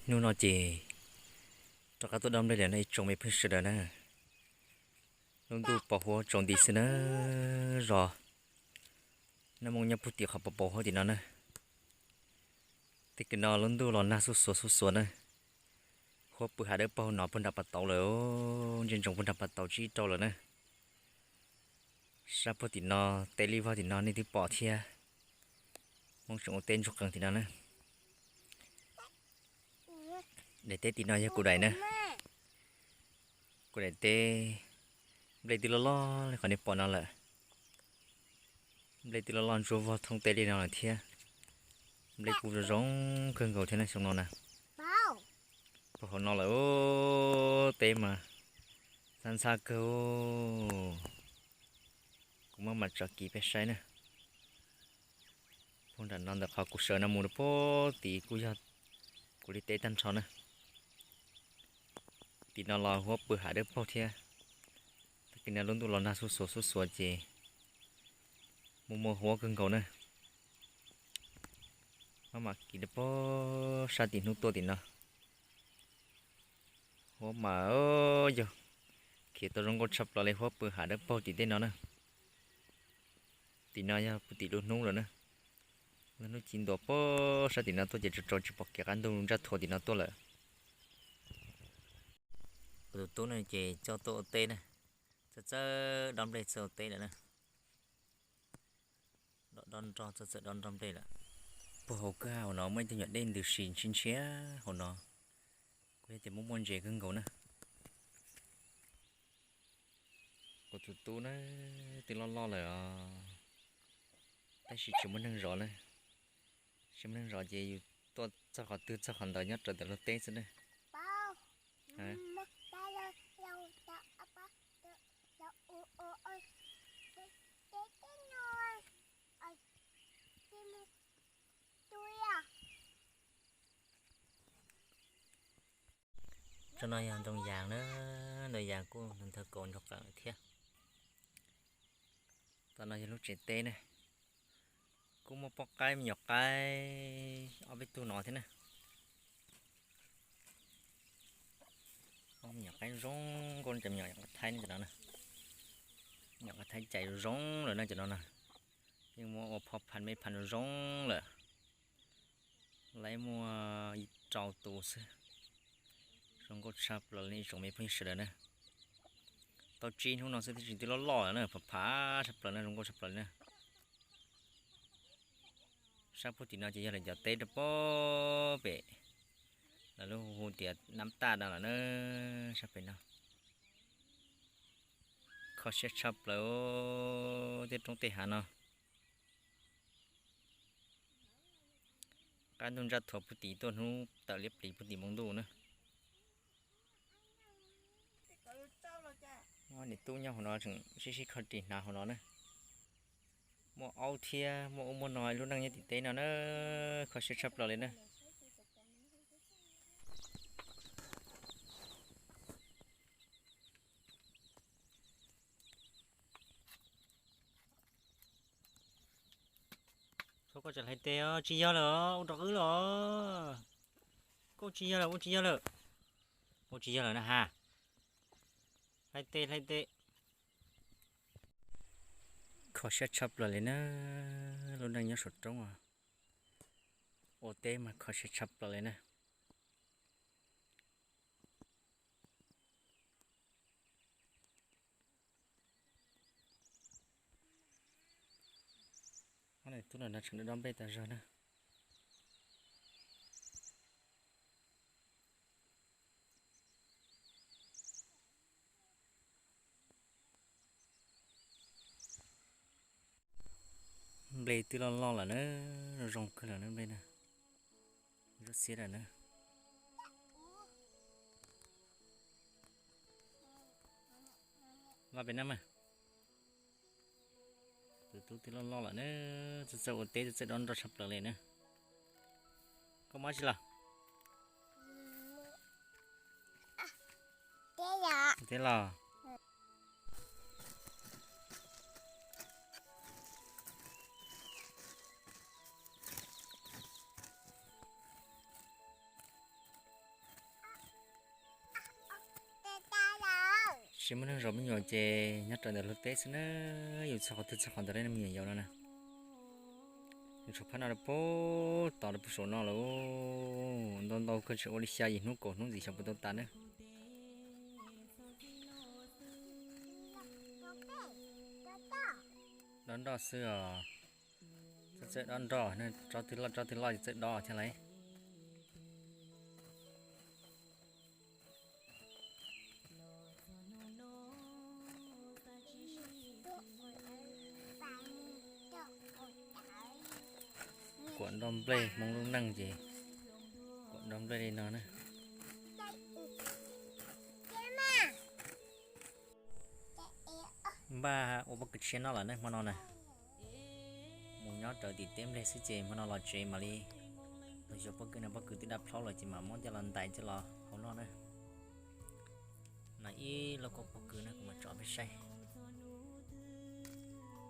Hnub no ces rov qab tuaj dob nplej lawm no ib tsoom me phooj ywg sawv daws na. Lub ntuj pos huab tsaus nti xwb na, zos Naj Mooj nyob puag tim qhov pos pos huab tim no na. Tag kis no lub ntuj los nag xuj xuav xuj xuav na. Huab pw hav dawb paug no puag nram pas tauv lawm, ntsia ntsoov puag nram pas tauv tsib rau lawm na. Sab puag tim no, teb lij vog tim no nej twb pom thiab. Hmoob tseem ua teb ntsuag qees tim no na. Daim teb tim no yog kuv daim na. Kuv daim teb, nplej twb loj loj li qhov nej pom no lawm. Nplej twb loj loj ntsuab vog thoob teb li no lawm thiab. Nplej kuj zoo zoo kawg nkaus thiab na xyoo no na. Puag hauv no lawm, teb mas ntxhab ntxhab kawg. Kuv muab mam tso kiv peb saib na. Puag nram no ntawm qhov kuv sawv no mus rau puag tid kuj yog kuv li teb tag nrho na. Tim no los huab pw hav dawb paug thiab. Tag kis no lub ntuj los nag xuj xuav xuj xuav ces muaj muaj huab kawg nkaus na. Maj mam kiv rau puag sab tim hnub tuaj tim no. Huab mas yog khiav tau zoo nkauj tshaj plaws li, huab pw hav dawb paug tim tej no na. Tim no yog puag tim lub hnub lawm na. Lub hnub ci ntua puag sab tim no tuaj ces tsaus tsaus tsis pom kev, qab ntug ntsaj thuav tim no tuaj lawm. Kuv tus tub no ces coj tuaj ua teb na, txawj txawj dob nplej txawj ua teb lawm na. Dob dob nroj, txawj txawj dob nroj nplej lawm. Puag hauv kwj ha hauv no muaj ib tug nyuam dej ntws si ntshiab ntshiab hauv no, kuj yog tias muaj muaj ntses kawg nkaus na. Kuv tus tub na, twb loj loj lawm os, tab sis tsis muaj neeg zov na. Tsis muaj neeg zov ces yus tuaj txog qhov twg txog qhov ntawd nyob raws ntawm luag teb xwb na. Tsob no yog ntoo yas na, ntoo yas kuj ntawg kaus ntsuag qees lawm thiab. Tom no yog lub tsev teb na, kuj muaj poj qaib me nyuam qaib ob peb tug no thiab na. Ob me nyuam qaib zoo nkauj, cov me nyuam qaib thaib no, me nyuam qaib thaib cais zoo lawm na cov no na. Yeej muab ua phob phaj mej phaj zoo lawm. Lawv muaj ib rau tus xwb. Zoo nkauj tshaj plaws li ib tsoom me phooj ywg sawv daws na. Tau tsib hnub no xwb tab sis twb loj loj lawm na, phav phav tshaj plaws na, zoo nkauj tshaj plaws li na. Sab puag tim no ces yog lawv cov teb rau puag pem, lawv lub hu tias nab taj no lawm na, sab pem no. Kho siab tshaj plaws tej roob tej hav no. Qab ntuj ntsaj thuav puag tim tuaj hnub tawm liab pliv puag tim npoo ntuj na. Niam tub nyob hauv no tseem sib sib kho ris hnav hauv no na. Muaj aub thiab muaj ub muaj no, lub neej nyob tim teb no na, kho siab tshaj plaws li na. Txhob koj tseem hlais tes os, tsis yog lawm os, ua rov qwb los. Koj tsis yog lawm, ua tsis yog lawm. Ua tsis yog lawm na ha. Hlais tes, hlais tes. Kho siab tshaj plaws li na, lub neej nyob saum roob os. Ua teb mas kho siab tshaj plaws li na. Ob niam tub no tseem dob nplej tas zog na. Nplej twb loj loj lawm na, zoo kawg lawm na nplej na, zoo xiab lawm na. Vaj pem na mas. Tus tub twb loj loj lawm na, txawj txawj ua teb, txawj txawj dob nroj tshaj plaws li na. Koj mob tsi los? Teb los. Tsis muaj neeg zov me nyuam ces nyob raws ntawm luag teb xwb na, yus txog qhov twg txog qhov ntawd li ne me nyuam yaus no na. Yus tshuav phab no rau puag tod rau puag saum no lawm, ntau ntau kawg tseem ua li xya yim hnub kaum hnub ntxiv xyov puas tau tas na. Dob nroj xwb os, txawj txawj dob nroj, tsob twg loj tsob twg loj txawj dob thiab lauj. Kuam nroj nplej Hmoob lub neej ces kuam nroj nplej li no na. Npaj ua pob kws tshiab noj lawm ne hmo no na. Mus nyob raws tim teb nplej xwb ces hmo no los tsev mam li los xyuas pob kws no, pob kws twb daj plhaub lawm ces mam muab coj los ntais coj los hau noj na. No ib lauj kaub pob kws na, kuv mam tso peb saib.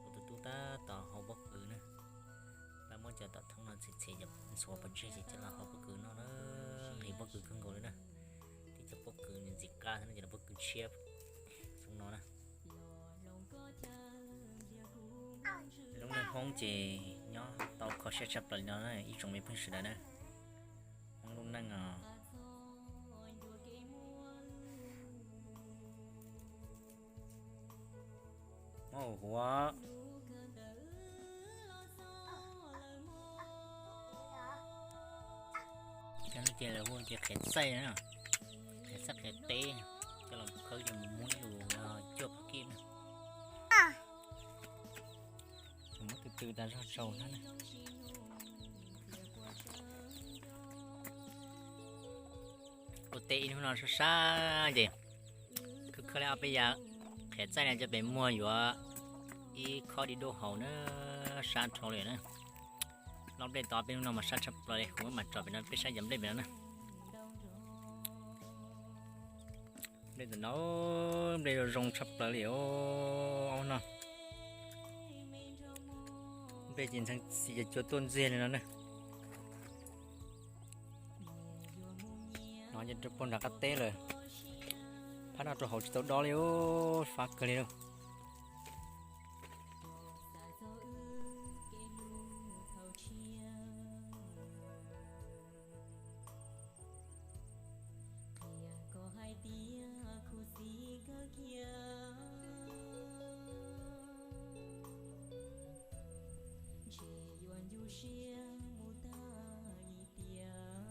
Kuv tus tub tab tom hau pob kws na. Peb muab cov tom thoob no txhem txhem cov ntxhuav pov tseg ces coj los hau pob kws noj na. Nqhis pob kws kawg nkaus li na. Tib cov pob kws ntxim qab xwb no ces pob kws tshiab xwb no na. Lub neej Hmoob ces nyob tau kho siab tshaj plaws li no na ib tsoom me phooj ywg sawv daws na. Hmoob lub neej os. Hmoob huav. Cov no ces lawv hu tias qhiav txaij na, qhiav txaij qhiav teb, coj los khawb ces mus muab ib lus cuaj phav kib na. Muab tw tw tas zog tsaus na. Ua teb ib hnub no sab sab ces khawb khawb li ob peb yav qhiav txaij no coj pem muag yuav ib khob dib duj haus na, sab dhau li na. Loj nplej tod peb hnub no mas sab tshaj plaws li, kuv mam tso pem no peb saib cov nplej pem no na. Nplej tam no, nplej zoo zoo tshaj plaws li os no. Nplej ces ntxeev txiv ces cua tuaj ntxiag li no na. No ces rau puag nram qab teb lawm. Phab no rau hauv tsis tau dob li, fab kawg li lauj. Qhia koj hais tias khuv xim kawg kiag, ntshe yuav ncu siab mus tag li tiag.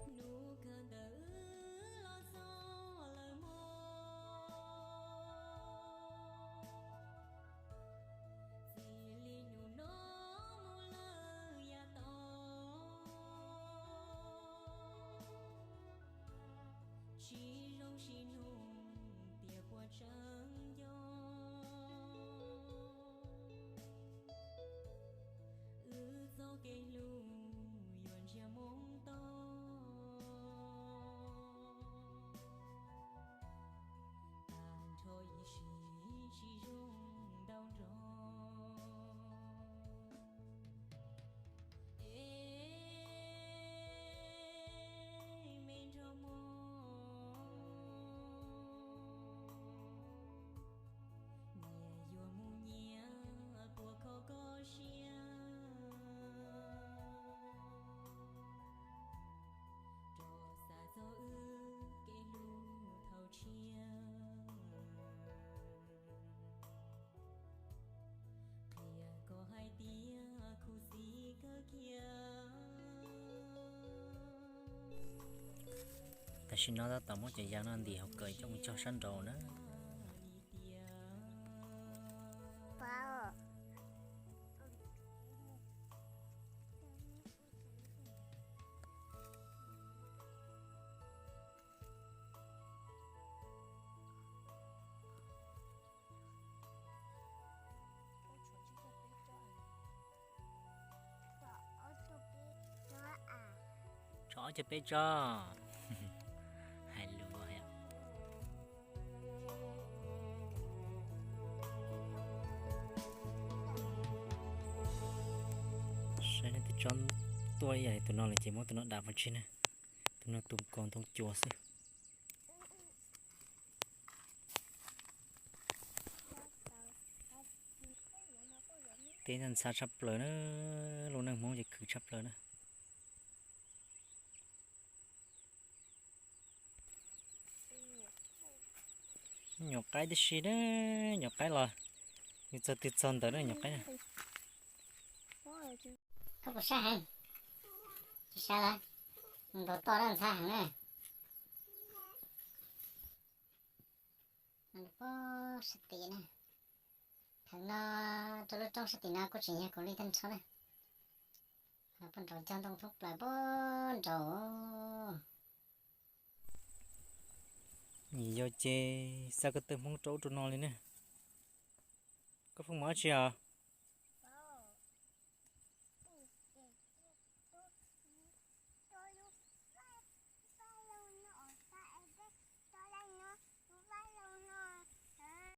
Hnub kawg ntawd los txog lawm mog, txij li hnub no mus lawm yav tod, tsis zoo sib nug tias puas tseem nco. Wb txoj kev hlub yuav ntsiag moo to, tag nrho ib sim tsis zoo ntau nrog. Es me nraug mog, nyias yuav mus nyias puas kho koj siab, rov xav txog wb kev hlub thaum tshiab. Qhia koj hais tias khuv xim kawg kiag, Tam sim no tab tom muab cov yas no ntim hauv kawm coj mus cog sab nraud na. Tso ob cag peb tsob. Hais lus. Saib nej twb tsob tuaj ib yam li tus no lawm ces muab tus no dam pov tseg na. Tus no tus nkaus ntoo cua xwb. Teb ntxhab tshaj plaws na, lub neej Hmoob ces khwv tshaj plaws na. Nyuam qaib tib si na, nyuam qaib los yus txog twg txog ntawd na nyuam qaib na. Koj puas sab heev? Tsis sab lawm, ntaus toj dab ntxhab heev na. Pob sab tim na, thaum no rau lub roob sab tim no kuj tseem yog kaum li tag nrho na. Pob nraud cog ntoo thoob plaws pob nraud. Nyiam yau ces xa ko taw Hmoob rau ub rau no li na. Koj pheej mus dab tsi os?